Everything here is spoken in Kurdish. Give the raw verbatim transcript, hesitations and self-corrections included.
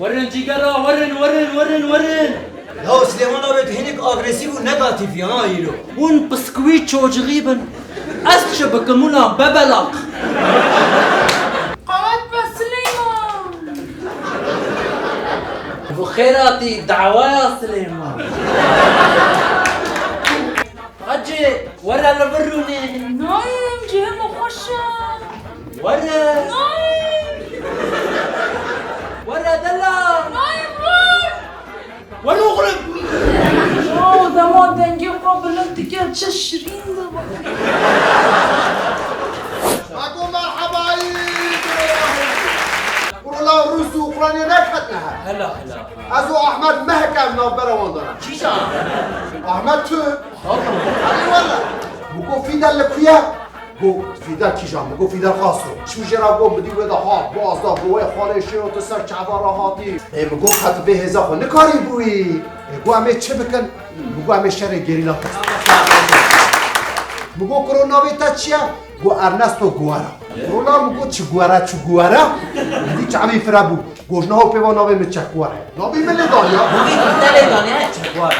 Werin cîgera, werin, werin, werin, werin. Ya Silêman abi, tu hinek agresîf û negatîf ya ha îro. Hûn piskwî çocixî bin. Ez çi bikim hûna bebelaq. Qewet be Silêman. Bi xêr hatî dawaya Silêman. Hacî, were li vir rûnê. Nayêm, cihê min xweş e. Were. Nayêm. Were delal. Nayêm, were. Were oxlum. Wow, dema dengê xwe bilind dike, çi şirîn dibe. Hako merhebayî. Kurula Rûs û Ukrayna neketine her. Hela, hela. Ez û Ahmet mehek em navbera wan de ne. Kîjan? Ahmet tu. Hadi wala. Min got Fîdel li ku ye? Got Fîdel kîjan? Min got Fîdel Castro. Çû jê re got, min dî wê de hat, baz da, got wê xalê şêro tu ser çava re hatî. Ê, min got ka tu vê hêza xwe nikarî bûyî. Ê, got em ê çi bikin? Min got em ê şerê gerîla bikin. Min got kuro navê te çi ye? Got Ernesto Guerra. Kuro la min got çi Guerra, çi Guerra? Min dî çavê fira bû. Gojna hopê va navê min Çekuwar e. Navê min lê daniya. Navê min te lê daniya Çekuwar e.